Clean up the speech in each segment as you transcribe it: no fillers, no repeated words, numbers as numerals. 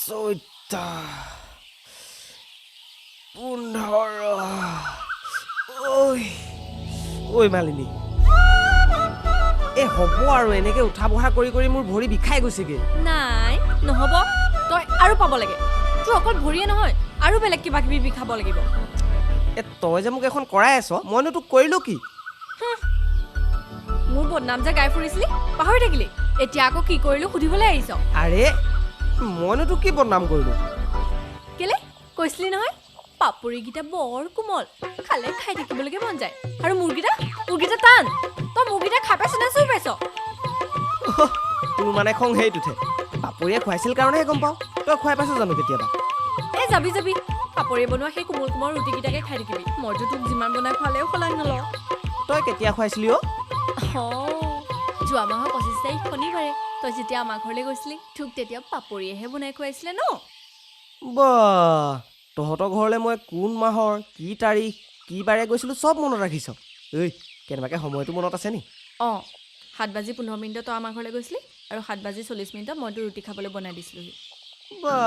14, 15। ঐ ঐ মালিনী, এই হ'ব আৰু, এনেকৈ উঠা বহা কৰি কৰি মোৰ ভৰি বিষাই গৈছেগৈ। নাই, নহ'ব, তই আৰু পাব লাগে। তোৰ অকল ভৰিয়ে নহয়, আৰু বেলেগ কিবা কিবি বিষাব লাগিব। এ তই যে মোক এখন কৰাই আছ, মইনো তোক কৰিলোঁ কি? মোৰ বদনাম যে গাই ফুৰিছিলি, পাহৰি থাকিলি? এতিয়া আকৌ কি কৰিলো সুধিবলৈ আহিছ? আৰে, মইনো তোক কি বদনাম কৰিলোঁ? কেলে কৈছিলি নহয়, পাপৰিকেইটা বৰ কোমল, খালে খাই থাকিবলৈকে মন যায়, আৰু মুৰ্গীটা, মুৰ্গীটা টান। তই মুৰ্গীটা খাই পাইছ নে চুই পাইছ? তোৰ মানে খং সেইটোতহে। পাপৰিয়ে খুৱাইছিল কাৰণেহে গম পাওঁ, তই খুৱাই পাইছ জানো কেতিয়াবা? এ যাবি যাবি, পাপৰিয়ে বনোৱা সেই কোমল কোমল ৰুটিকেইটাকে খাই থাকিবি। মইতো তোক যিমান বনাই খোৱালেও সলাগ নলওঁ। তই কেতিয়া খুৱাইছিলি অ'? অঁ, যোৱা মাহৰ 25 তাৰিখ শনিবাৰে তই যেতিয়া আমাৰ ঘৰলৈ গৈছিলি, তোক তেতিয়া পাপৰিয়েহে বনাই খুৱাইছিলে ন? বা, তহঁতৰ ঘৰলৈ মই কোন মাহৰ কি তাৰিখ কি বাৰে গৈছিলোঁ চব মনত ৰাখিছ। ঐ, কেনেবাকৈ সময়টো মনত আছে নি? অঁ, 7 বাজি 15 মিনিটত তই আমাৰ ঘৰলৈ গৈছিলি আৰু 7 বাজি 40 মিনিটত মই তোৰ ৰুটি খাবলৈ বনাই দিছিলোহি। বা,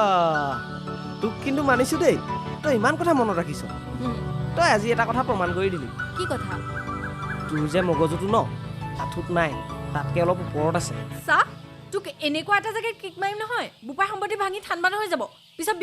তোক কিন্তু মানিছোঁ দেই, তই ইমান কথা মনত ৰাখিছ। তই আজি এটা কথা প্ৰমাণ কৰি দিলি। কি কথা? তোৰ যে মগজুটো ন আঁঠুত নাই, তাতকৈ অলপ ওপৰত আছে। চা, তোক এনেকুৱা এটা জেগাত কিক মাৰিম নহয়, বোপাই সম্পত্তি ভাঙি থান বান হৈ যাব পিছত।